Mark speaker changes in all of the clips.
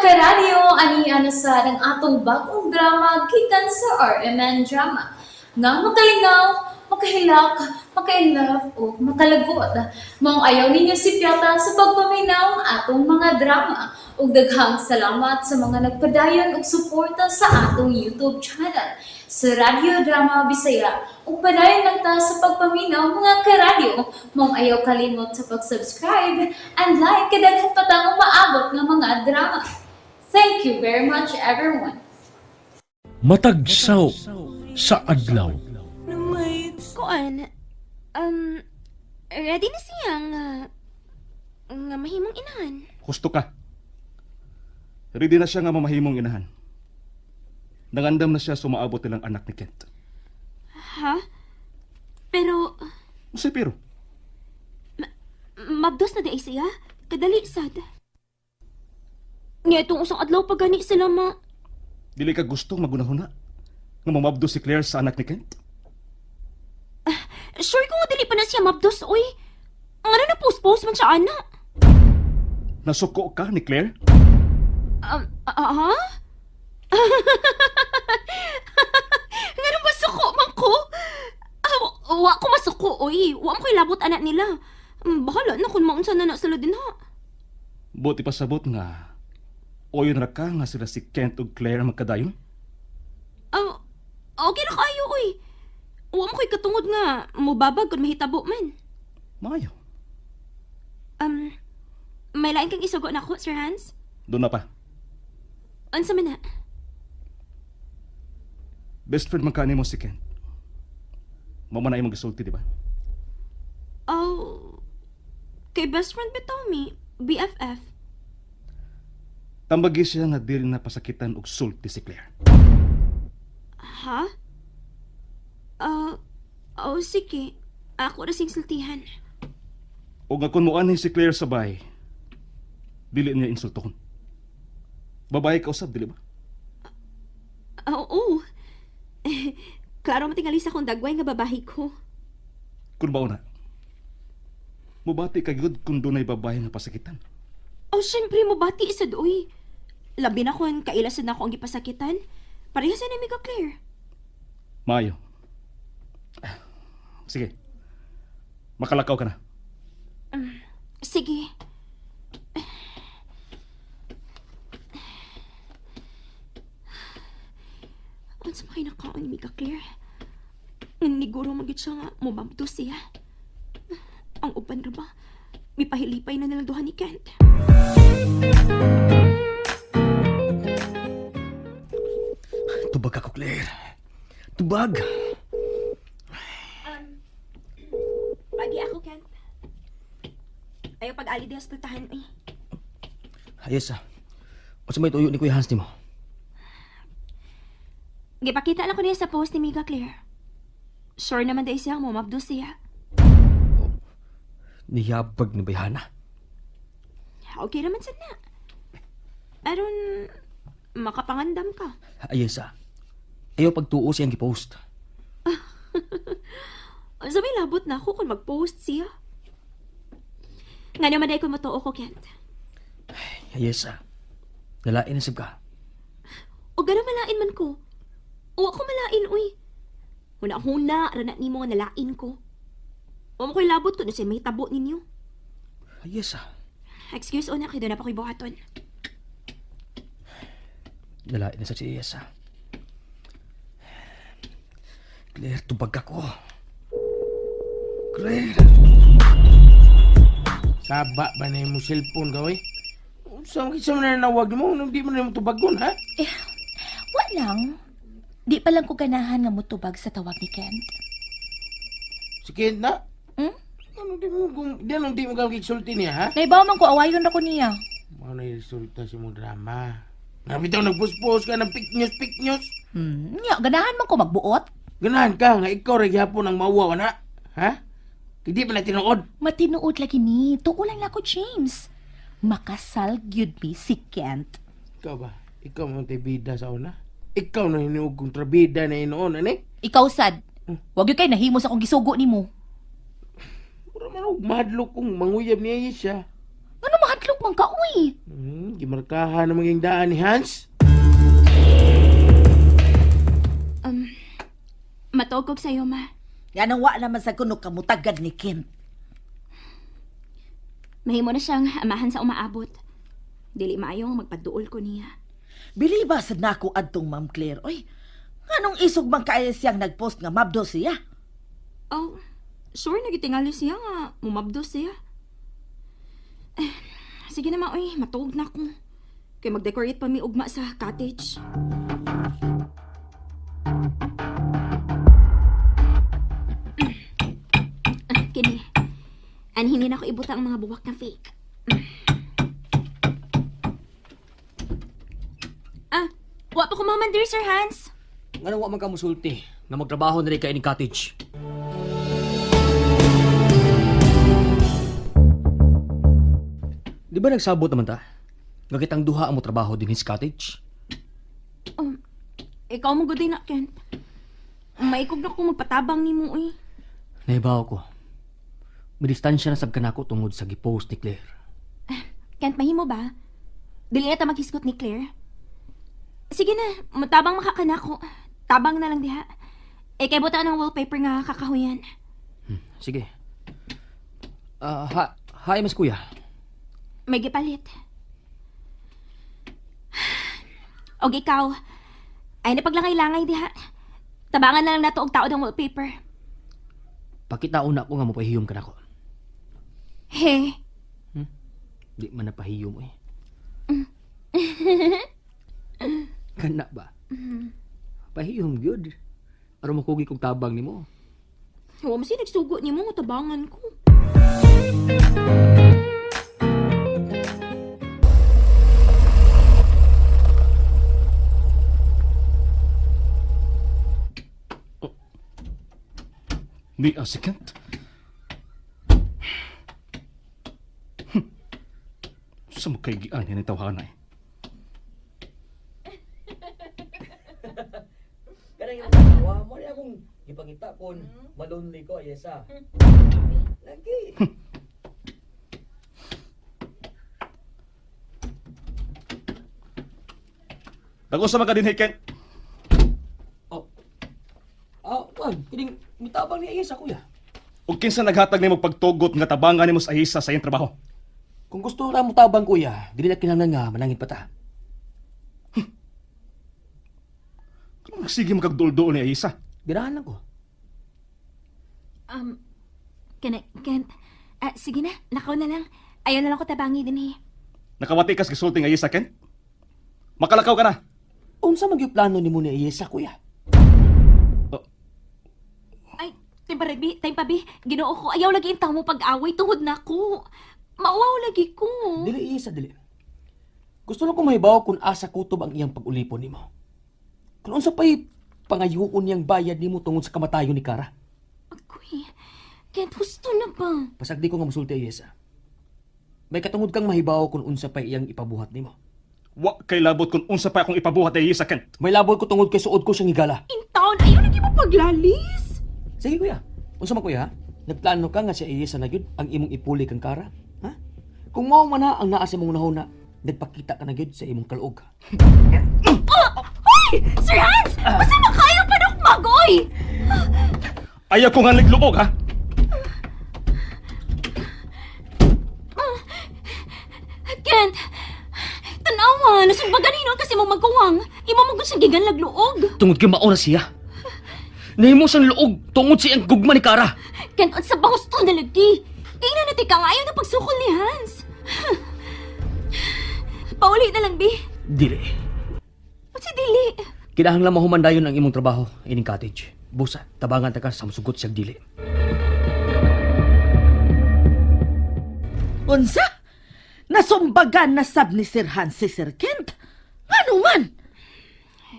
Speaker 1: Karadyo, ani na sa ang atong bagong drama gikan sa RMN Drama. Nga makalingaw, makahilak, makainlove o makalagot. Maong ayaw ninyo sipyata sa pagpaminaw ang atong mga drama. Ug daghang salamat sa mga nagpadayon og suporta sa atong YouTube channel sa Radyo Drama Bisaya. Ug padayon lang ta sa pagpaminaw, mga karadyo. Maong ayaw kalimot sa pag-subscribe and like kay daghan pa tang umaabot nga mga drama. Thank you very much, everyone.
Speaker 2: Matag saw sa adlaw.
Speaker 3: Kuan, ready na siya nga, nga mahimong inahan.
Speaker 4: Husto ka. Ready na siya nga mamahimong inahan. Nangandam na siya sumaabot nilang anak ni Kent.
Speaker 3: Ha? Pero,
Speaker 4: Unsay pero?
Speaker 3: mabdos na di ay siya. Kadali sad. Nga itong usang adlaw pa gani sila ma.
Speaker 4: Dili ka gusto magunahuna nga mamabdo si Claire sa anak ni Kent?
Speaker 3: Sure ko nga dili pa na siya mabdos, oy. Ang ano na post-post man siya, ana.
Speaker 4: Nasuko ka ni Claire?
Speaker 3: Ha? Nga masuko man ko? Ah, wa ko masuko, oy. Wa mo ko'y labot anak nila. Bahala na kung maunsa na na sila din ha.
Speaker 4: Buti pa sabot nga oyon ra ka nga sila si Kent ug Claire ang magkadayon?
Speaker 3: Ah, okay na kayo, oy. Wa mo ko'y katungod nga mubabag kung mahitabo man.
Speaker 4: Maayo.
Speaker 3: May lain kang isugo na ko, Sir Hans?
Speaker 4: Doon na pa.
Speaker 3: Unsa man na?
Speaker 4: Best friend man ka nimo si Kent. Mao man na imong gisulti, di ba?
Speaker 3: Oh, kay best friend bitaw mi, BFF.
Speaker 4: Tambagi siya nga dili na pasakitan og sulti si Claire.
Speaker 3: Ha? Ah, oh, sige. Ako ra sing sultihan.
Speaker 4: O nga kung moanhin si Claire sa bay, dili niya insultohon. Babae ka usab, dili ba?
Speaker 3: Oo. Klaro matingali sa akong dagway nga babahi ko.
Speaker 4: Kun bao na. Mubati ka gyud kung dunay babae nga pasakitan.
Speaker 3: Oh, syempre mo bati sa doy. Labi na kon kaila sad na ako ang gipasakitan. Pareha sa nami ka, Claire.
Speaker 4: Maayo. Ah, sige. Makalakaw ka na.
Speaker 3: Sige. Unsa man kay nakaon ni Mika, Claire? Niguro man gyud siya nga mumabdo siya. Ang uban ra ba? Mipahilipay na nilang duha ni Kent.
Speaker 5: Tubag ako, Claire. Tubag.
Speaker 3: Pagi ako, Kent. Ayaw pag-ali di hospitahan eh.
Speaker 5: Ayos ah. Unsa may tuyo ni Kuya Hans nimo?
Speaker 3: Gipakita lang ko niya sa post ni Mika, Claire. Sure naman dahil siya mumabdo siya.
Speaker 5: Niyabag ni Bayhana.
Speaker 3: Okay naman sad na. Aron, makapangandam ka.
Speaker 5: Ayos ah. Ayaw pagtuo siyang gipost.
Speaker 3: Sa may labot na ako kung mag-post siya. Nga naman dahil kung matuo ko, Kent.
Speaker 5: Ayos ah. Nalain na sab ka.
Speaker 3: O gano'n malain man ko. O ako malain, uy. Huna-huna, rana nimo nga nalain ko. O mo ko'y labot kung sa may tabo ninyo.
Speaker 5: Ayos ah.
Speaker 3: Excuse o na, kay doon na pa ko'y buhaton.
Speaker 5: Nalain na sa si Ayos ah. Claire, tubag ako. Claire!
Speaker 6: Saba ba na yung cellphone ka, oy? Sa kinsa man na nawag mo, nung di mo na mo tubagon, ha?
Speaker 7: Eh, walang. Di pa lang ko ganahan nga mutubag sa tawag ni Kent.
Speaker 6: Si Kent na?
Speaker 7: Hmm?
Speaker 6: Anong di mo, kung, di anong di mo kang gisulti niya, ha?
Speaker 7: Naibaw man ko awayon ra ko niya.
Speaker 6: Mao na yung resulta sa mong drama. Nga bitaw nagpuspos ka ng fake news, fake news.
Speaker 7: Nya, ganahan man ko magbuot.
Speaker 6: Ganahan ka, nga ikaw rin gihapon ang mauwaw, na. Ha? Hindi pa na tinuod.
Speaker 7: Matinuod lagi ni, tuo lang nako, James. Makasal gyud mi si Kent.
Speaker 6: Ikaw ba? Ikaw mo tayo bida sa una? Ikaw na hinuog kong trabida na inoon, ani?
Speaker 7: Ikaw sad. Wag gyud kay nahimo sa akong gisugo nimo.
Speaker 6: Mura man og mahadlok kong manguyab niya siya.
Speaker 7: Ngano mahadlok? Nahadlok man ka, uy.
Speaker 6: Gimarkahan na maging daan ni Hans.
Speaker 3: Matugog sa'yo, ma.
Speaker 8: Yan ang wa naman sa kuno kamutagad ni Kent.
Speaker 3: Mahimo na siyang amahan sa umaabot. Dili maayo nga magpaduol ko niya.
Speaker 8: Biliba sad nako adtong Ma'am Claire. Oy, nganong isog man kaayo siyang nagpost nga mabdo siya?
Speaker 3: Oh, sure nagitingali siya nga mumabdo siya. Eh, sige na ma, oy, matuog na ko. Kay mag-decorate pa mi ugma sa cottage. Ah, kini. Anhinin ako ibuta ang mga buwak na fake. Ah, wa pa ko maman dear Sir Hans.
Speaker 5: Nganong wa man ka musulti nga magtrabaho na rin kay ining cottage. Di ba nagsabot naman ta? Nga kitang duha ang motrabaho din his cottage?
Speaker 3: Ikaw mo gud na, Kent. Maikog na ko magpatabang nimo uy.
Speaker 5: Naibaw ko. Midistansya na sab kanako tungod sa gipost ni Claire.
Speaker 3: Kent, mahimo ba? Dili na ta maghisgot ni Claire. Sige na, matabang makakanako. Tabang na lang diha. Eh, kay buta ng wallpaper nga kakahuyan.
Speaker 5: Sige. Ah, ha, hi, mas kuya.
Speaker 3: May gipalit. Og ikaw, ay napaglangay-langay diha. Tabangan na lang nato og tao ng wallpaper.
Speaker 5: Pakita una ko nga mapahiyom ka nako.
Speaker 3: He,
Speaker 5: Di man napahiyom eh. Kana ba? Pahiyom gyud. Aron makugi kog tabang nimo.
Speaker 3: wa mo siya nagsugo nimo nga tabangan ko.
Speaker 4: Ni si Kent. Sa makaigian yan ang tawhana eh.
Speaker 5: Kanang imong tawa mo ni akong gipangita kon malonely ko ayesa. Lagi.
Speaker 4: Dago sa mga din Kent.
Speaker 5: Oh. Ah, wan, kining mitabang ni Ayesa kuya.
Speaker 4: Ug kinsa naghatag nimo pagtugot nga tabangan nimo sa Ayesa sa iyang trabaho.
Speaker 5: Kung gusto ra mo tabang kuya, dili na kinahanglan nga manangit pa ta.
Speaker 4: Kung sige magkagduol-duol ni Ayesa.
Speaker 5: Ganahan lang ko.
Speaker 3: Kana, Kent, ah, sige na, lakaw na lang. Ayaw na lang ko tabangi din eh.
Speaker 4: Nakawati kas gisulti nga Ayesa, Kent. Makalakaw ka na.
Speaker 5: Unsa man gyud plano nimo ni Ayesa kuya?
Speaker 3: Ay, timpa bi, timpa bi. Ginoo ko, ayaw lagi intaw mo pag-away tungod na ko. Mauwaw lagi ko.
Speaker 5: Dili Ayesa dili. Gusto lang ko mahibaw kung asa kutob ang iyang pag-ulipon nimo. Kung unsa pa'y pangayuon niyang bayad nimo tungod sa kamatayon ni Kara.
Speaker 3: Agoy, Kent, husto na ba?
Speaker 5: Pasagdi ko nga musulti Ayesa. May katungod kang mahibaw kung unsa pa'y iyang ipabuhat nimo.
Speaker 4: Wa kay labot kung unsa pa akong ipabuhat ni Ayesa, Kent.
Speaker 5: May labot ko tungod kay suod ko siyang higala.
Speaker 3: In town, ayaw lagi mo paglalis.
Speaker 5: Sige kuya. Unsa man kuya? ha? Nagplano ka nga si Ayesa na gyud ang imong ipuli kang Kara? Ha? Kung mao man na ang naa sa imong nahuna, nagpakita ka na gyud sa imong kaluog.
Speaker 3: Hoy! Sir Hans! Basta makayo panukmag, oy!
Speaker 4: Ayaw ko nga nagluog ha.
Speaker 3: Kent! Tanawa, nasumbagan hinon kasi mo magkuwang. Imo mo gud siyang gigan lagluog.
Speaker 5: Tungod kay mao na siya. Nahimo siyang luog tungod sa iyang gugma ni Kara.
Speaker 3: Kent, unsa ba husto na lagi? Tingnan na tika nga ayaw na pagsukol ni Hans. Pauli na lang, bi.
Speaker 5: Dili.
Speaker 3: Unsa dili?
Speaker 5: Kinahanglan mahuman dayon ang imong trabaho ining cottage. Busa, tabangan ta ka sa musugot siyag dili.
Speaker 8: Unsa? Nasumbagan na sab ni Sir Hans si Sir Kent? Ngano man?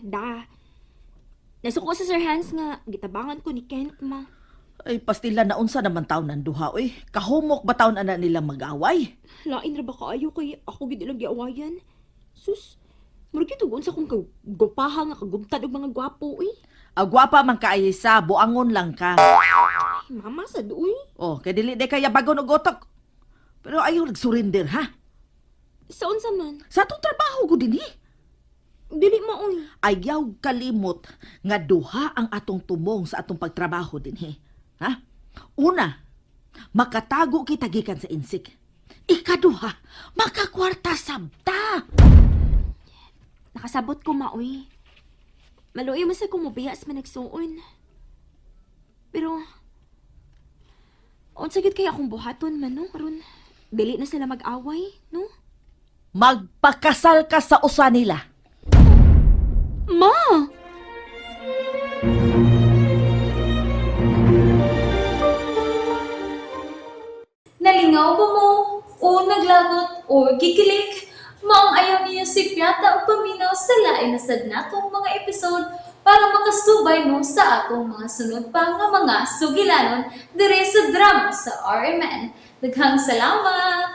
Speaker 3: Da. Nasuko sa Sir Hans nga gitabangan ko ni Kent ma.
Speaker 8: Ay, pastila na unsa naman taon ang duha, oy. Kahumok ba taon ana nila mag-away?
Speaker 3: Lain ra ba kaayo kay ako gid ilang giawayan? Sus, murag gitugon sa akong kagwapaha nga kagumtad og mga gwapo uy.
Speaker 8: Agwapa man kaayo sa buangon lang ka.
Speaker 3: Ay, mama sa duoy.
Speaker 8: Oh, kay dili day kaya bagon og utok. Pero ayaw nagsurrender ha.
Speaker 3: Sa unsa man?
Speaker 8: Sa atong trabaho ko dinhi.
Speaker 3: Dili maoy.
Speaker 8: Ayaw kalimot nga duha ang atong tumong sa atong pagtrabaho dinhi. Ha? Una, makatago kita gikan sa insik. Ikaduha, makakwarta sabta.
Speaker 3: Nakasabot ko maoy. Maluoy man sa kumubiya sa managsuon. Pero unsa gyud kay akong buhaton man no karon dili na sila mag-away, no?
Speaker 8: Magpakasal ka sa usa nila.
Speaker 3: Ma!
Speaker 1: Nalingaw ba mo? O naglagot o gikilig? Maong ayaw niyo si Piata o paminaw sa lain na sad natong mga episode para makasubay mo sa atong mga sunod pa nga mga sugilanon dire sa drama sa RMN. Daghang salamat!